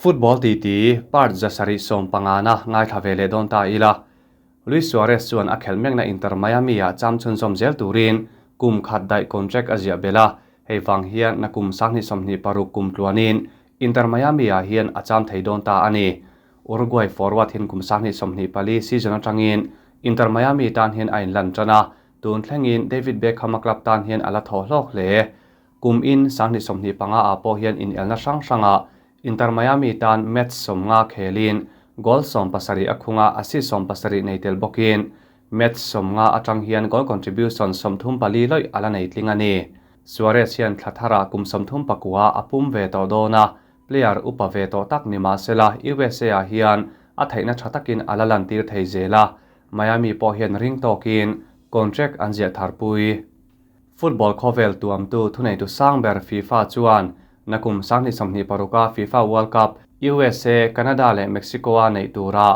Football titi part 715 na ngaithla ve leh dawn ta ila. Luis Suarez chuan a khelh mekna Inter Miami-ah cham chhunzawm zel turin kum khat daih contract a ziah belh a, hei vang hian nakum 2026 kum tluanin Inter Miami-ah hian a cham thei dawn ta a ni. Uruguay forward hian kum 2024 season atangin Inter Miami tan hian a inlan tan a, tun thlengin David Beckham-a club tan hian a la thaw hlawk hle. Kum in 2025 ah pawh hian inelna hrang hrangah Inter Miami tan match 50 khelin goal 70 a khunga assist 70 nei tel bawkin match 50 atang hian goal contribution 34 lawih a la nei tling a ni. Suarez hian thla thara kum 39 a pum ve tawh dawn a, player upa ve tawh tak ni mahsela USA ah hian a theihna tha takin a la lan tir thei zel a, Miami pawh hian ring tawkin contract an ziah tharpui. Football khawvel tuamtu thuneitu sang ber FIFA chuan nakum 2026 FIFA World Cup USA, Canada leh Mexico a neih tura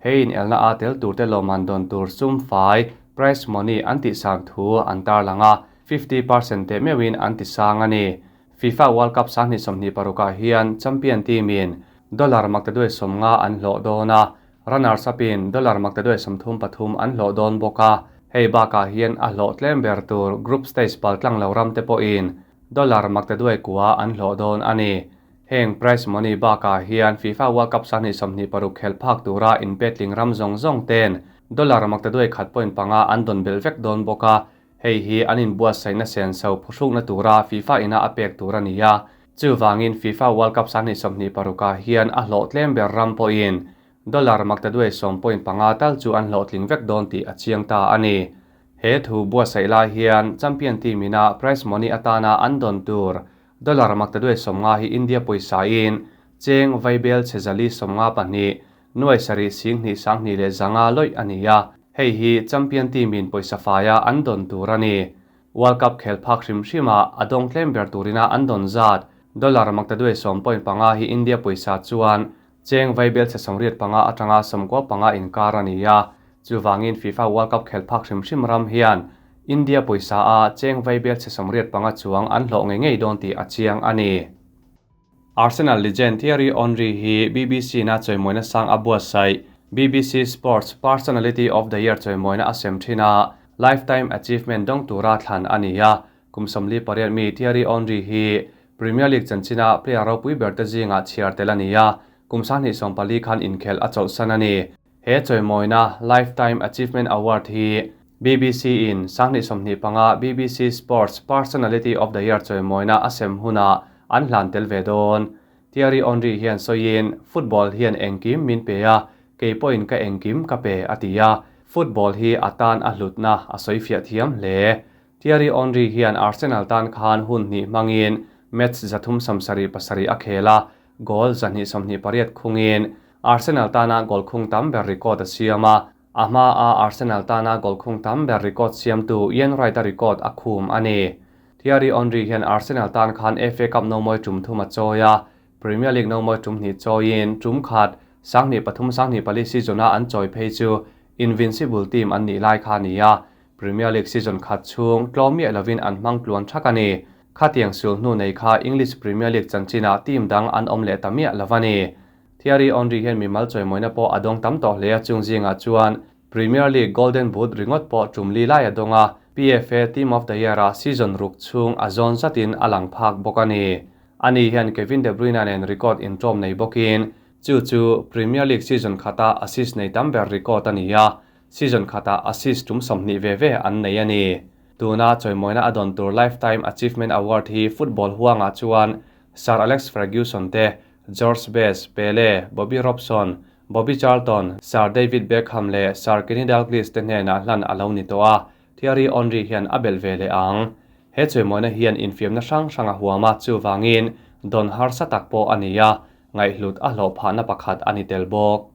hei in elna a tel turte lawman dawn tur sum fai prize money an tih sang thu an tarlang a, 50% te meuhin an ti sang a ni. FIFA World Cup 2026 hian champion team in dollar maktaduai 50 an hlawh dawn a, runners up in dollar maktaduai 33 an hlawh dawn bawk a, hei bakah hian a hlawh tlem ber tur group stage paltlang lo ram te pawhin dollar maktaduai kua an hlawh dawn a ni. Heng prize money bakah hian FIFA World Cup 2026 khel phak tura inpetling ram zawng zawng ten dollar maktaduai 1.5 an dawn bel vek dawn bawk a, hei hi an inbuatsaihna sen so phuhrukna tura FIFA ina a pek tur a ni a. Chuwangin FIFA World Cup 2026 hian a hlawh tlem ber ram pawhin dollar maktaduai 10.5 tal chu an hlawh tling vek dawn tih a chiang ta a ni. He thu buatsaih lai hian champion team ina prize money atana an dawn tur dollar maktaduai 50 hi India pawisa in cheng vaibel chezali 52 nuai sarih sing hnih sang hnih leh zanga lawih a ni a, hei hi champion team in pawisa faia an dawn tur a ni. World Cup khel phak hrim hrima a dawng tlem ber turina an dawn zat dollar maktaduai 10.5 hi India pawisa chuan cheng vaibel che 85 atanga 95 inkar a ni a. Chuwangin FIFA World Cup khel phak hrim hrim ram hian India pawisa a cheng vaibel che 85 chuang an hlawh ngei ngei dawn tih a chiang a ni. Arsenal legend Thierry Henry hi BBC na chawimawina sang a buatsaih BBC Sports Personality of the Year chawimawina a sem thin a, Lifetime Achievement dawng tura thlan a ni a. Kum 48 mi Thierry Henry hi Premier League chanchina player ropui ber te zingah chhiar tel a ni a, kum 2024 khan inkhel a chawlhsan a ni. He chawimawina Lifetime Achievement Award hi BBC in 2025 BBC Sports Personality of the Year chawimawina a sem huna an hlan tel ve dawn. Thierry Henry hian sawiin football hian engkim min pe a, kei pawhin ka engkim ka pe a ti a, football hi a tan a hlutna a sawi fiah thiam hle. Thierry Henry hian Arsenal tan khan hun hnih hmangin match 377 a khel a, goal 228 khungin Arsenal tana goal khung tam ber record a siam a, a hma a Arsenal tana goal khung tam ber record siamtu Ian Wright a record a khum a ni. Thierry Henry hian Arsenal tan khan FA Cup no mawi tum thum a chawi a, Premier League no mawi tum hnih chawiin tum khat 2003 2004 season a an chawi phei chu Invincible team an nih lai kha ni a, Premier League season khat chhung tlawm miah lovin an hmang tluan thak a ni. Khatiang sul hnu nei kha English Premier League chanchina team dang an awm leh ta miah lova ni. Thierry Henry hian mimal chawimawina pawh a dawng tam tawh hle a chung zingah chuan Premier League Golden Boot ringawt pawh tum li lai a dawng a, PFA Team of the Year a season ruk chhung a zawn zatin a lang phak bawk a ni. Ani hian Kevin De Bruyne nen record intawm nei bawkin chu chu Premier League season khata assist nei tam ber record a ni a, season khata assist tum 20 ve ve an nei a ni. Tuna chawimawina a dawn tur Lifetime Achievement Award hi football huangah chuan Sir Alex Ferguson te, George Best, Pele, Bobby Robson, Bobby Charlton, Sir David Beckham leh Sir Kenny Dalglish te hnenah hlan a lo ni tawh a, Thierry Henry hian a bel ve leh ang. He chawimawina hian infiamna hrang hrang a huam a, chuwangin don harsa tak pawh a ni a, ngaihhlut a hlawh phahna pakhat a ni tel bawk.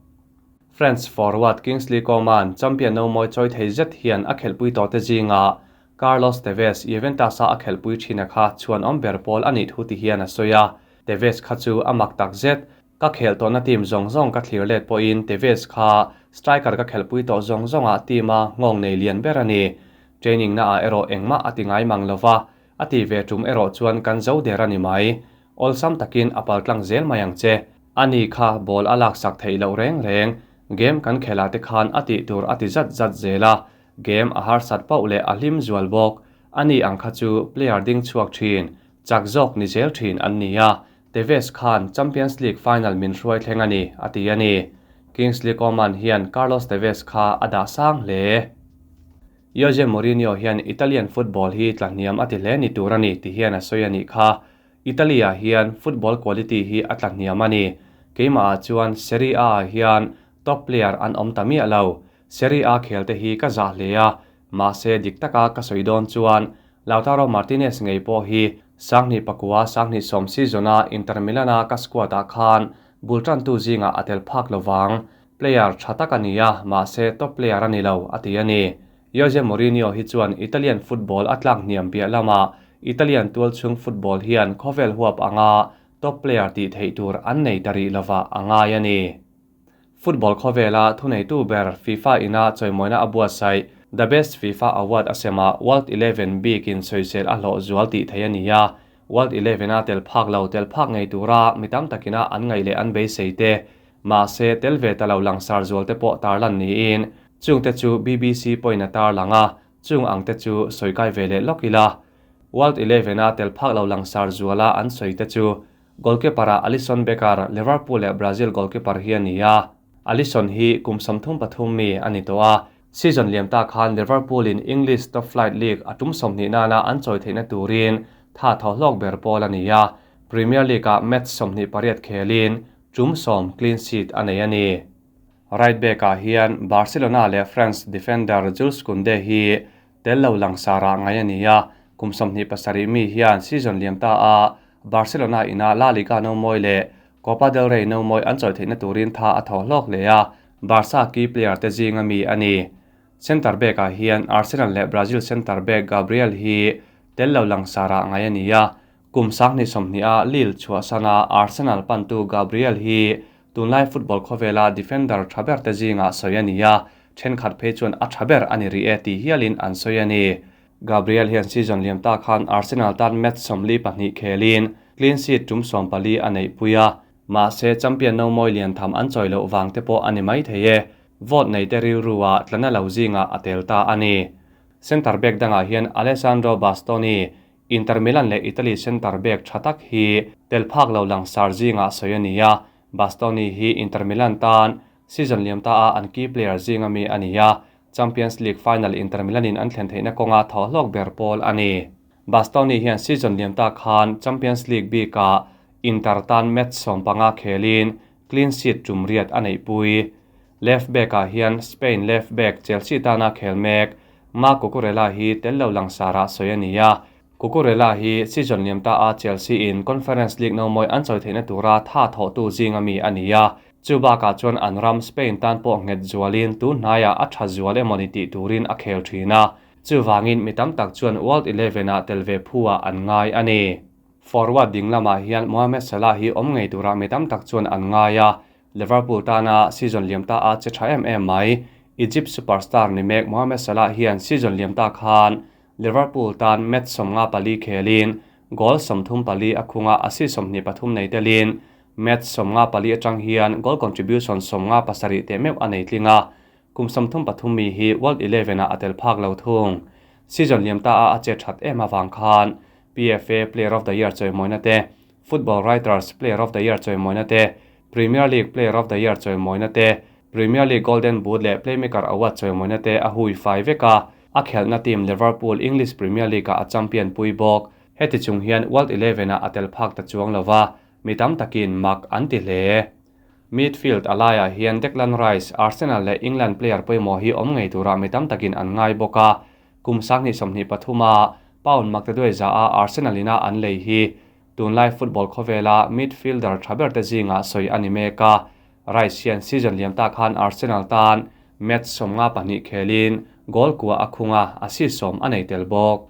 French forward Kingsley Coman champion no mawi chawi thei zet hian a khelhpui tawh te zinga Carlos Tevez Juventus a a khelhpui thin a kha chuan awm ber pawl a nih thu ti hian a sawi a, Tevez kha chu a mak tak zet. Ka khel tawhna team zawng zawng ka thlir let pawhin Tevez kha striker ka khelhpui tawh zawng zawngah team a nghawng nei lian ber a ni. Training na ah erawh engmah a ti ngai mang lova, a ti ve tum erawh chuan kan zo der a ni mai. Awlsam takin a paltlang zel mai ang che. Ani kha ball a laksak theih loh reng reng, game kan khelh ah te khan a tih tur a ti zat zat zel a, game a harsat pauh leh a hlim zual bawk. Ani ang kha chu player ding chhuak thin, chak zawk ni zel thin an ni a, Tevez khan Champions League final min hruai thleng a ni, a ti a ni. Kingsley Coman hian Carlos Tevez kha a dah sang hle. Jose Mourinho hian Italian football hi tlahniam a ti hle ni tur a ni ti hian a sawi a nih kha. Italy-ah hian football quality hi a tlahniam a ni. Keimahah chuan Serie A-ah hian top player an awm ta miah lo. Serie A khel te hi ka zah hle a, mahse dik taka ka sawi dawn chuan Lautaro Martinez ngei pawh hi Sanghnih pakua Sanghnih sawm season-a Inter Milan-a ka squad-ah khan bul tantu zingah a tel phak lo vang. Player tha tak a ni a, mahse top player a ni lo, a ti a ni. Jose Mourinho hi chuan Italian football a tlak hniam piah lamah Italian tualchhung football hian khawvel huap anga top player tih theih tur an nei ta rih lovah a ngai a ni. Football khawvela thuneitu ber FIFA ina chawimawina a buatsaih The Best FIFA Award a sema World Eleven bikin sawisel a hlawh zual tih theih a ni a. World Eleven a tel phak lo tel phak ngei tura mi tam takina an ngaih leh an beisei te, mahse tel ve ta lo langsar zual te pawh tarlan niin chungte chu BBC pawhin a tarlang a, chung ang te chu sawi kai ve leh lawk ila. World Eleven a tel phak lo langsar zuala an sawi te chu Goalkeeper ah Alisson Becker, Liverpool leh Brazil goalkeeper hi a ni a. Alisson hi kum 33 mi a ni tawh a, season liam ta khan Liverpool in English top flight league a tum 20 nana an chawi theihna turin tha tho hlawk ber pawl a ni a, Premier League ah match 28 khelin tum 10 clean sheet a nei a ni. Right back ah hian Barcelona leh France defender Jules Kounde hi tel lo langsar ah ngai a ni a, kum 27 mi hian season liam ta a Barcelona ina La Liga no mawi leh Copa del Rey no mawi an chawi theihna turin tha a tho hlawk hle a, Barca key player te zinga mi a ni. Centre back ah hian Arsenal leh Brazil centre back Gabriel hi tel lo langsar ah ngai a ni a, kum 20 a Lille chhuahsana Arsenal pantu Gabriel hi tunlai football khawvela defender tha ber te zinga sawi a ni a, thenkhat phei chuan a tha ber a ni rih e tih hialin an sawi a ni. Gabriel hian season liam ta khan Arsenal tan match 42 khelin clean sheet tum 14 a neih pui a, mahse champion no mawi lian tham an chawi loh wang te pawh a ni mai thei e, vote nei te rilru a tlana lo zinga a tel ta a ni. Centre back dangah hian Alessandro Bastoni, Inter Milan leh Italy centre back tha tak hi tel phak lo langsar zinga sawi a ni a, Bastoni hi Inter Milan tan season liam ta a an key player zinga mi a ni a, Champions League final Inter Milan in an thlen theihna kawnga tho hlawk ber pawl a ni. Bastoni hian season liam ta khan Champions League bika Inter tan match 15 khelin clean sheet tum riat a neih pui. Left back ah hian Spain left back Chelsea tana khel mek Marc Cucurella hi tel lo langsara sawi a ni a. Cucurella hi season liam ta a Chelsea in Conference League no mawi an chawi theihna tura tha tho tu zinga mi a ni a. Chu bakah chuan an ram Spain tan pawh nghet zualin tu hnaiah a tha zual emawni tih turin a khel thin a. Chu wangin mi tam tak chuan World 11 ah tel ve phuah an ngai a ni. Forward ding lamah hian Mohamed Salah hi awm ngei tura mi tam tak chuan an ngai a. Liverpool tana season liam ta a che tha em em mai. Egypt superstar ni mek Mohamed Salah hian season liam ta khan Liverpool tan match 54 khelin goal 34 a khunga assist 23 nei telin match 54 atang hian goal contribution 57 te meuh a nei tlinga. Kum 33 mi hi World 11 a atel phak lo thung. Season liam ta a che that em awang khan PFA Player of the Year chawimawina te, Football Writers Player of the Year chawimawina te, Premier League Player of the Year chawimawina te, Premier League Golden Boot leh Playmaker Award chawimawina te a hui fai veka a khelhna team Liverpool English Premier League a champion pui bawk. Heti chung hian World 11 a atel phak ta chuang lova mi tam takin mak an ti hle. Midfield alaiah hian Declan Rice, Arsenal leh England player pawimawh hi awm ngei tura mi tam takin an ngai bawk a. Kum 23 a pound maktaduai za a Arsenal ina an lei hi tunlai football khawvela midfielder thaber te zinga sawi ani mek a. Rice hian season liam ta khan Arsenal tan match 52 khelin goal kwa a khunga assist 10 a nei tel bawk.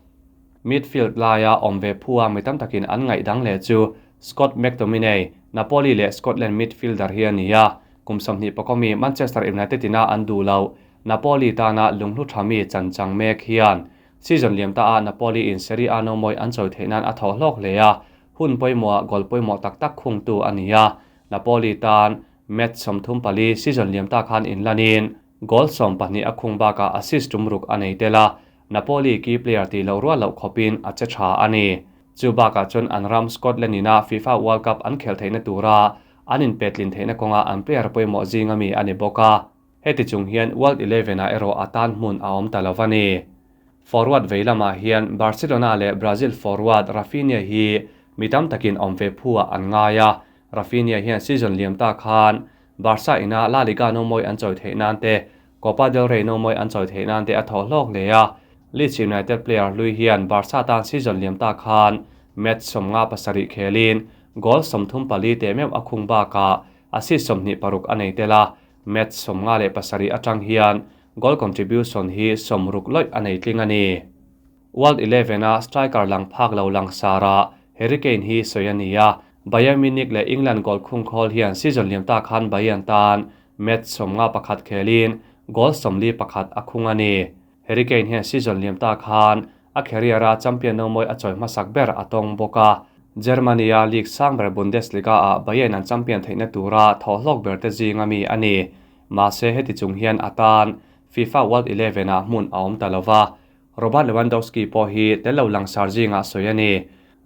Midfield laia awm ve phua mi tam takin an ngaih dang le chu Scott McTominay, Napoli leh Scotland midfielder hi a ni a. Kum 25 mi Manchester United ina an duh lo. Napoli tana lunghlu thami chanchang mek hian season liam ta a Napoli in Serie A no mawi an chawi theih nan a tho hlawk hle a. Hun pawimawh goal pawimawh tak tak khung tu a ni a. Napoli tan match 34 season liam ta khan inlanin goal 12 a khung bakah assist tum ruk a nei tel a, Napoli key player tih loh rual loh khawpin a che tha a ni. Chu bakah chuan an ram Scotland ina FIFA World Cup an khelh theihna tura an inpetlin theihna kawnga an player pawimawh zinga mi a ni bawk a. Heti chung hian World Eleven ah erawh a tan hmun a awm ta lo a ni. Forward vei lamah hian Barcelona leh Brazil forward Raphinha hi mi tam takin awm ve phuah an ngai a. Raphinha hian season liam ta khan Barca ina La Liga nomawi an chawi theih nan te, Copa del Rey nomawi an chawi theih nan te a thawh hlawk hle a. Leeds United player hlui hian Barca tan season liam ta khan match 57 khelin goal 34 teh meuh a khung bakah assist 26 a nei tel a. Match 57 atang hian goal contribution hi 60 lawih a nei tling a ni. World Eleven a striker lang phak lo lang sara Harry Kane hi sawi a ni a, Bayern Munich leh England goal khung khawl hian season liam ta khan Bayern tan match 51 khelin goal 41 a khung a ni. Harry Kane hian season liam ta khan a career a champion nomawi a chawi hmasak ber a tawng bawk a. Germany a league sang ber Bundesliga ah Bayern an champion theihna tura thawhhlawk ber te zinga mi a ni. Mahse heti chung hian a tan FIFA World Eleven ah hmun a awm ta lova. Robert Lewandowski pawh hi tel lo langsar zingah sawi a ni.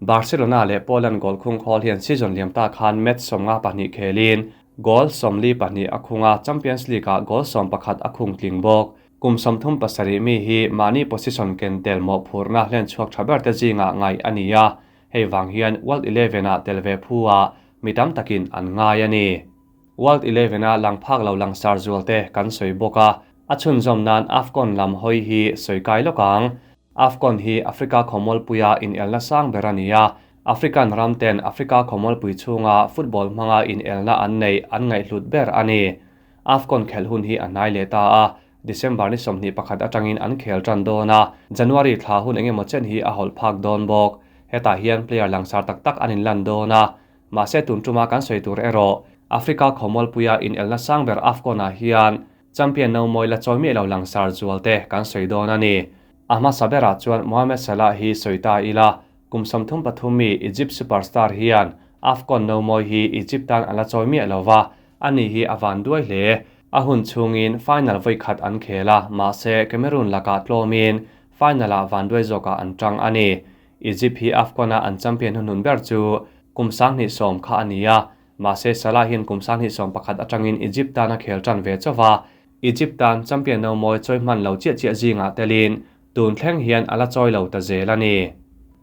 Barcelona leh Poland goal khung khawl hian season liam ta khan match 52 khelin goal 42 a khung a, Champions League ah goal 11 a khung tling bawk. Kum 37 mi hi mahni position ken tel mawhphurhna hlen chhuak tha ber te zingah ngaih a ni a, hei vang hian World Eleven ah tel ve phu ah mi tam takin an ngai a ni. World Eleven a lang phak lo langsar zual te kan sawi bawk a, a chhunzawm nan AFCON lam hawi hi sawi kai lawk ang. AFCON hi Africa khawmualpuia inelna sang ber a ni a, African ram ten Africa khawmualpui chhunga football hmanga inelna an neih an ngaihhlut ber a ni. AFCON khelh hun hi a hnai leh ta a, December ni 21 atangin an khel tan dawn a, January thla hun engemaw chen hi a hawlh phak dawn bawk. Hetah hian player langsar tak tak an inlan dawn a, mahse tun tuma kan sawi tur erawh Africa khawmualpuia inelna sang ber AFCON ah hian champion nomawi la chawi miah lo langsar zual te kan sawi dawn a ni. A hmasa berah chuan Mohamed Salah hi sawi ta ila, kum 33 mi Egypt superstar hian AFCON nomawi hi Egypt tan a la chawi miah lova, ani hi a van duai hle. A hun chhungin final vawi khat an khel a, mahse Cameroon lakah tlawmin final ah van duai zawkah an tang a ni. Egypt hi AFCON a an champion hunhun ber chu kum 2010 kha a ni a, mahse Salah hian kum 2011 atangin Egypt tan a khel tan ve chauva, Egypt tan champion nomawi chawi hman lo chiah chiah zingah telin tun thleng hian a la chawi lo ta zel a ni.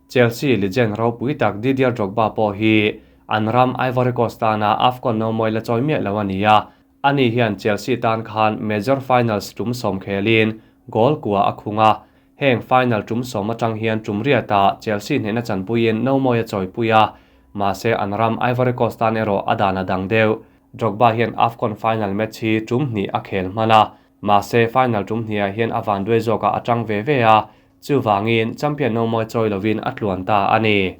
Chelsea legend ropui tak Didier Drogba pawh hi an ram Ivory Coast tana AFCON nomawi la chawi miah lo a ni a, ani hian Chelsea tan khan major finals tum 10 khelin goal kua a khung a, heng final tum 10 atang hian tum riata Chelsea hnehna chanpuiin nomawi a chawipui a, mahse an ram Ivory Coast tan erawh a dan a dang deuh. Drogba hian AFCON final match hi tum hnih a khel hman a, mahse final tum hniah hian a van duai zawkah a tang ve ve a, chuvangin champion nomawi chawi lovin a tluan ta a ni.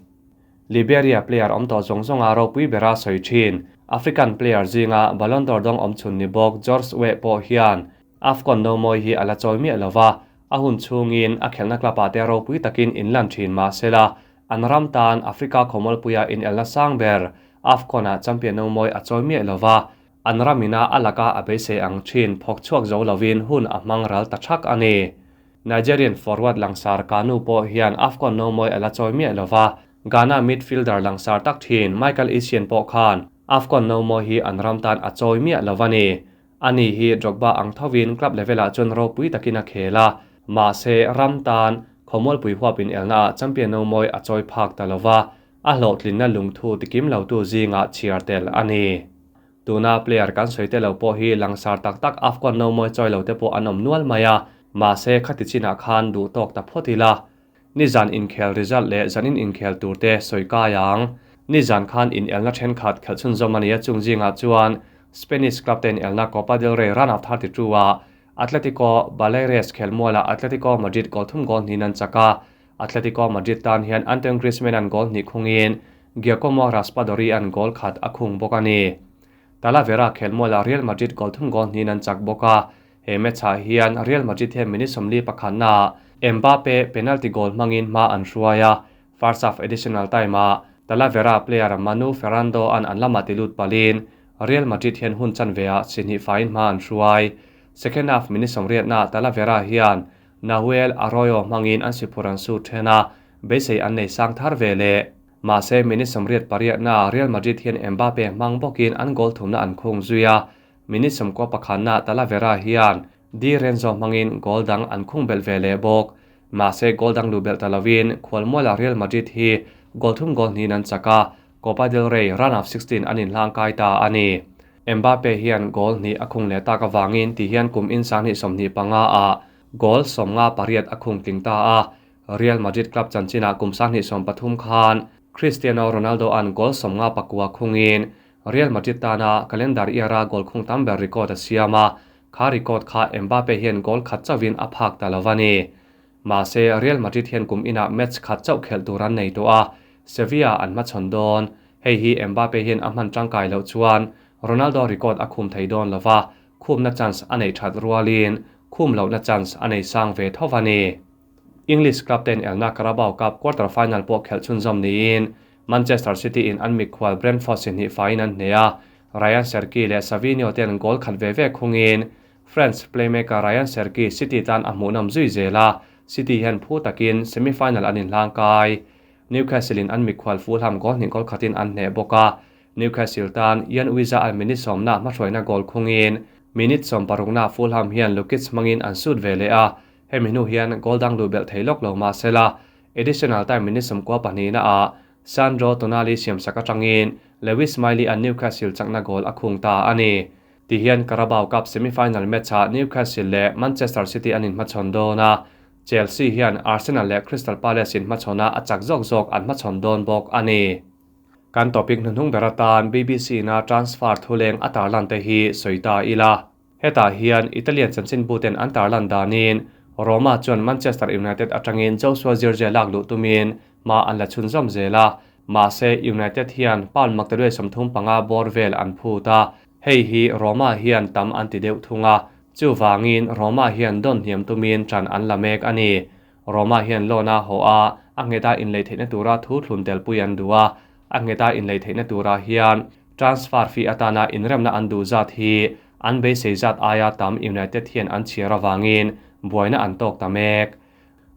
Liberia player awm tawh zawng zawnga ropui bera sawi thin, African player zinga Ballon d'Or dawng awm chhun ni bawk George Weah pawh hian AFCON nomawi hi a la chawi miah lova, a hun chhungin a khelhna club ah te ropui takin inlan thin mahsela an ram tan Africa khawmualpuia inelna sang ber AFCON ah champion nomawi a chawi miah lova, an ramina a laka a beisei ang thin phawk chhuak zo lovin hun a hmang ral ta thak a ni. Nigerian forward langsar Kanu pawh hian AFCON nomawi a la chawi miah lova, Ghana midfielder langsar tak thin Michael Essien pawh khan AFCON nomawi hi an ram tan a chawi miah lova ni. Ani hi Drogba ang thovin club level ah chuan ropui takin a khel a, mahse ram tan khawmualpui huap inelna ah champion nomawi a chawi phak ta lova, a hlawhtlinna lungthu tikim lo tu zingah chhiar tel a ni. Tuna player kan sawi te lo pawh hi langsar tak tak AFCON nomawi chawi lo te pawh an awm nual mai a, mahse khati chinah khan duh tawk ta phawt ila. Nizan inkhel result leh zanin inkhel tur te sawi kai ang. Nizan khan inelna thenkhat khelh chhunzawm a ni a, chung zingah chuan Spanish club te inelna Copa del Rey round of 32 ah Atletico Baleares khelmualah Atletico Madrid goal thum goal hnih nan chak a, Atletico Madrid tan hian Antoine Griezmann an goal hnih khungin Giacomo Raspadori an goal khat a khung bawk a ni. Talavera khelmualah Real Madrid goal thum goal hnih nan chak bawk a, he match ah hian Real Madrid hian minute 41 naah Mbappe penalty goal hmangin hma an hruai a, first half additional time ah. Talavera player Manu Ferrando an an lamah ti lut palhin Real Madrid hian hun chanve ah si hnih faiin hma an hruai. Second half minute sawmriatnaah Talavera hian Nahuel Arroyo hmangin an siphur an sut then a, beisei an nei sang thar ve leh. Mahse minute sawmriat pariatnaah Real Madrid hian Mbappe hmang bawkin an goal thumna an khung zui a, minute sawmkua pakhatnaah Talavera hian Di Renzo hmangin goal dang an khung belh ve leh bawk. Mahse goal dang luh belh ta lovin khualmualah Real Madrid hi goal thum goal hnihin an chak a, Copa del Rey round of 16 an inhlang kai ta a ni. Mbappe hian goal hnih a khung leh tak avangin ti hian kum in 2025 ah goal 58 a khung tling ta a. Real Madrid club chanchinah kum 2013 khan Cristiano Ronaldo an goal 59 khungin Real Madrid tana calendar year-a goal khung tam ber record a siam a, kha record kha Mbappe hian goal khat chauhin a phak ta lo a ni. Mahse, Real Madrid hian kum inah match khat chauh khelh tur an nei tawh a, Sevilla an hmachhawn dawn. Hei hi Mbappe hian a hman tangkai loh chuan Ronaldo record a khum thei dawn lo va, khumna chance a neih that rualin khum lohna chance a nei sang ve tho a ni. English club ten elna Carabao Cup quarter final pawh khelh chhunzawm niin Manchester City in an mikhual Brentford si hnih faiin an hneh a, Rayan Cherki leh Savinho ten goal khat ve ve khungin French playmaker Rayan Cherki City tan a hmuhnawm zui zel a, City hian phu takin semi-final an inhlang kai. Newcastle in an mikhual Fulham goal hnih goal khatin an hneh bawk a, Newcastle tan Yoane Wissa an minute sawmna hmahruaina goal khungin minute sawmparukna Fulham hian Lukic hmangin an sut ve leh a, hemi hnu hian goal dang luh belh thei lawk lo mahsela additional time minute 12 ah Sandro Tonali siamsak atangin Lewis Miley an Newcastle chakna goal a khung ta a ni. Ti hian Carabao Cup semi-final match-ah Newcastle leh Manchester City an inhmachhawn dawn a, Chelsea hian Arsenal leh Crystal Palace inhmachhawnah a chak zawk zawk an hmachhawn dawn bawk a ni. Kan topic hnuhnung ber atan BBC-na transfer thuleng a tarlan te hi sawi ta ila. Hetah hian Italian chanchinbuten an tarlan danin Roma chuan Manchester United atangin Joshua Zirkzee lak luh tumin hma an la chhunzawm zel a, mahse United hian pound maktaduai 35 bawr vel an phut a, hei hi Roma hian tam an ti deuh thung a, chuvangin Roma hian dawn hniam tumin ṭan an la mek a ni. Roma hian loan a haw a, a ngheta inlei theihna tura thu thlun telpui an duh a, a ngheta inlei theihna turah hian transfer fee atana inremna an duh zat hi an beisei zat aia tam United hian an chhiar avangin buaina an tawk ta mek.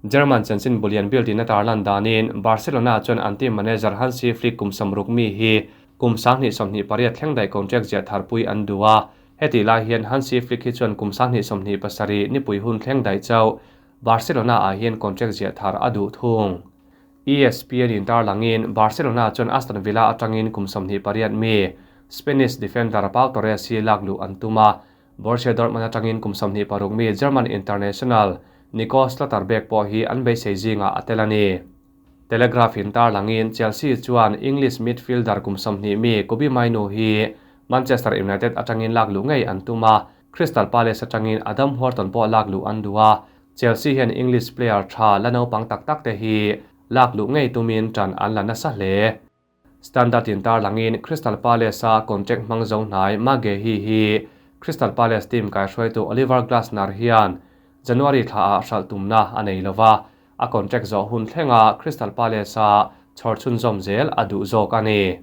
German chanchin bulian building a tarlan danin Barcelona chuan an team manager Hansi Flick kum 60 mi hi kum 2028 thleng daih contract ziah tharpui an duh a, heti lai hian Hansi Flick hi chuan kum 2027 nipui hun thleng daih chauh Barcelona ah hian contract ziah thar a duh thung. ESPN in tarlangin Barcelona chuan Aston Villa atangin kum 28 mi Spanish defender Pau Torres hi lak luh an tum a, Borussia Dortmund atangin kum 26 mi German international Nico Schlotterbeck pawh hi an beisei zingah a tel a ni. Telegraph in tarlangin Chelsea chuan English midfielder kum 20 mi Kobbie Mainoo hi Manchester United atangin lak luh ngei an tum a, Crystal Palace atangin Adam Wharton pawh lak luh an duh a, Chelsea hian English player tha la naupang tak tak te hi lak luh ngei tumin ṭan an la nasa hle. Standard in tarlangin Crystal Palace a contract hmang zo hnai Maguehi hi Crystal Palace team kaihruaitu Oliver Glasner hian January thla ah hralh tumna a nei lova, a contract zawh hun thlenga Crystal Palace a chhawr chhunzawm zel a duh zawk a ni.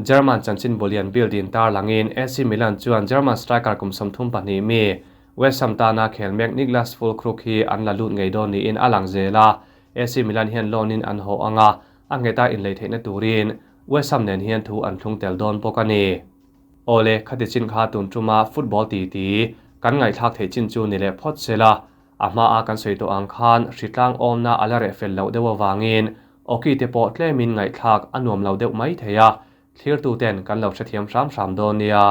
German chanchin bulian Bild in tarlangin AC Milan chuan German striker kum 32 mi West Ham tana khel mek Niklas Füllkrug hi an la lut ngei dawn niin a lang zel a, AC Milan hian loan in an haw anga a ngheta inlei theihna turin West Ham nen hian thu an thlung tel dawn bawk a ni. Awle, khati chin kha tun tuma football ti ti kan ngaihthlak theih chin chu ni leh phawt sela, a hmaa kan sawi tawh ang khan hritlang awmna a la reh fel loh deuh avangin awki te pawh tlemin ngaihthlak a nuam lo deuh mai thei a, thlirtu ten kan lo hrethiam hram hram dawn nia.